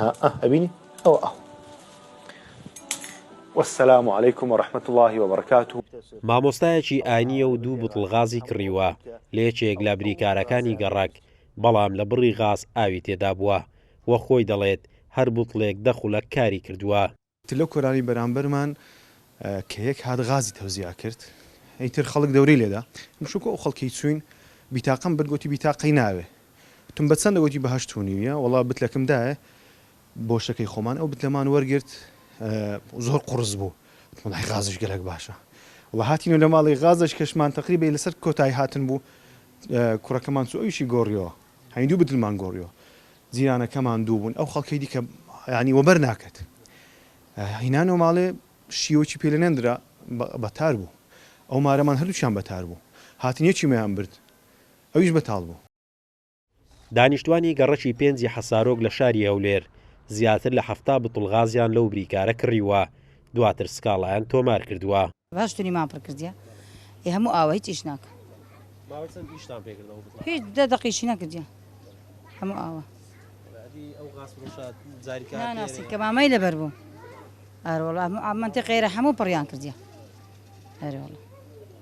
ها ئە ئەبینی ئەوە ئاو. والسلام علیکم ورحمة اللە وبرکاته. مامۆستایەکی ئاینییە و دوو بوتڵ غازی کڕیوە لە یەکێک لە بریکارەکانی گەڕەک، بەڵام لە بڕی غاز ئاوی تێدابووە و خۆی دەڵێت هەر بوتڵێک دە خولەک کاری کردووە. لەو کۆرانی بەرامبەرمان کە یەک هات غازی تەوزیع کرد ئیتر خەڵک دەورەی لێدا مشوکە ئەو خەڵکەی چوین بیتاقەم برد گۆتی بیتاقەی ناوێ وتم بە چەندە گۆتی بە هەشت و نیویە وەڵا بتلەکم دایە بۆشەکەی خۆمان ئەو بتلەمان وەرگرت زۆر قوڕس بوو وتم وەڵای غازش گەلەک باشە وەڵا هاتینەوە لە ماڵی غازش کەشمان تەقریبەی لەسەر کۆتایی هاتن بوو کوڕەکەمان چوو ئەویشی گۆڕیەوە هەین دوو بتلمان گۆڕیەوە جیرانەکەمان دوو بوون ئەو خەڵکەی دیکە یانی وەبەر ناکەت هینانەوە ماڵێ شیوەکی پێ لێنەندرا بەتار بوو ئەو مارەمان هەردووکیان بەتار بوو هاتن یەکیمیان برد ئەویش بەتاڵ بوو. دانیشتوانی گەڕەکی پێنجی حەسارۆک لە شاری هەولێر زیاتر لە 70 بتڵ غازیان لەو بریکارە کڕیوە، دواتر سکاڵایان تۆمار کردووە. هەشت و نیمان پڕ کردیە ئێ هەموو ئاوە هیچ ئیش ناکا. ماوەی چەند ئیشتان پێ کرد ئەو بتڵانە؟ هیچ دە دەقیشی نەکردیە هەموو ئاوە. ئەدی ئەو غاز فرۆشە جاری کە هاتیە ناناسی کەمامەی لەبەر بوو ئەرەوەڵا هەموو مەنتیقە ئێرە هەموو پڕیان کردیە ئەرەوەڵا.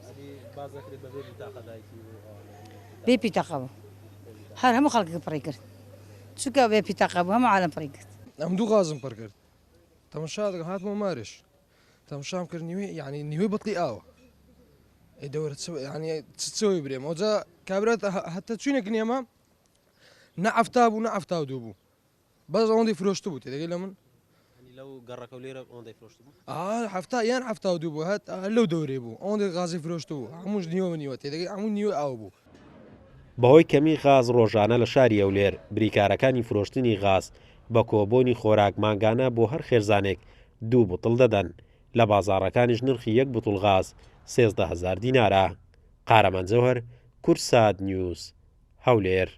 ئەدی باس دەکرێت بەبێ بیتاقە دایکی و ئەوانە؟ بێ پیتاقە بوو هەر هەموو خەڵکەکە پڕی کرد چونکە بێ پیتاقە بوو هەموو عالەم پڕی کرد. ئەم دوو غازم پڕ کرد تەمەشا دەکەم هاتمەوە مارش تەمشام کرد نیوەی یعنی نیوەی بتڵی ئاوە ئەی دەورە چ یعنی چ چۆی برێم ئەوجا کابرا هەتە چوینە کنێمە نە عەفتا بوو نە عەفتا و دوو بوو بەس ئەوەندەی فرۆشت بوو تێدەگەی لە من لەو گەڕەکە و لێرە ئەوەندەی فرۆشت بوو حەفتا یان حەفتا و دوو بوو هەت لەو دەورەی بوو ئەوەندەی غازی فرۆشت بوو هەمووش نیوە نیوە تێدەگەی هەموو نیوە ئاو بوو. بەهۆی کەمی غاز ڕۆژانە لە شاری هەولێر بریکارەکانی فرۆشتنی غاز بە کۆبۆنی خۆراک مانگانە بۆ هەر خێرزانێک دوو بوتڵ دەدەن، لە بازاڕەکانیش نرخی یەک بوتڵ غاز 13 هەزار دینارە. قارەمان جەوهەر، کوردسات نیوز، هەولێر.